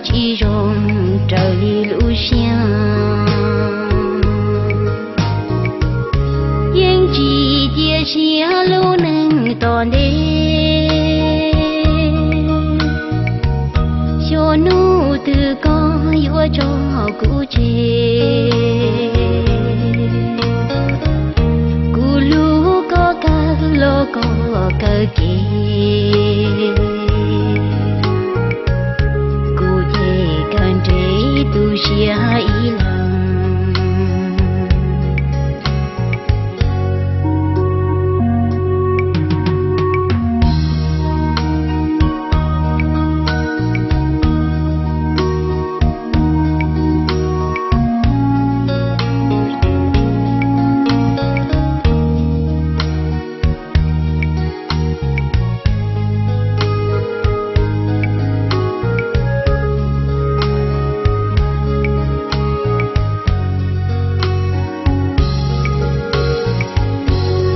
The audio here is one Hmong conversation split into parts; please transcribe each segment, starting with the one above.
tsis zoo raws li lub siab. Yeej tsis cia siab lub neej tom ntej, xyov hnub twg koj yuav tso kuv tseg. Kuv hlub koj kawg los koj kawg kev, kuv ces kawg nrhiav tu siab ib leeg.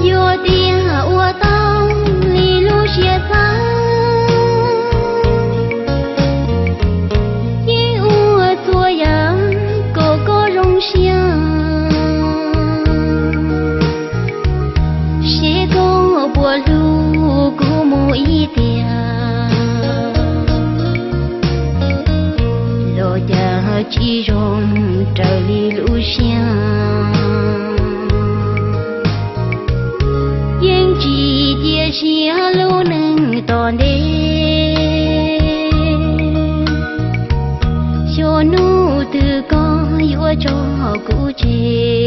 Yuav tias ua tau li lub siab xav, yeej ua txhua yam kom koj zoo siab. Seb koj puas hlub kuv mus ib tiag, los cas tsis zoo raws li lub siab. Yeej tsis cia siab lub neej tom ntej, xyov hnub twg koj yuav tso kuv tseg.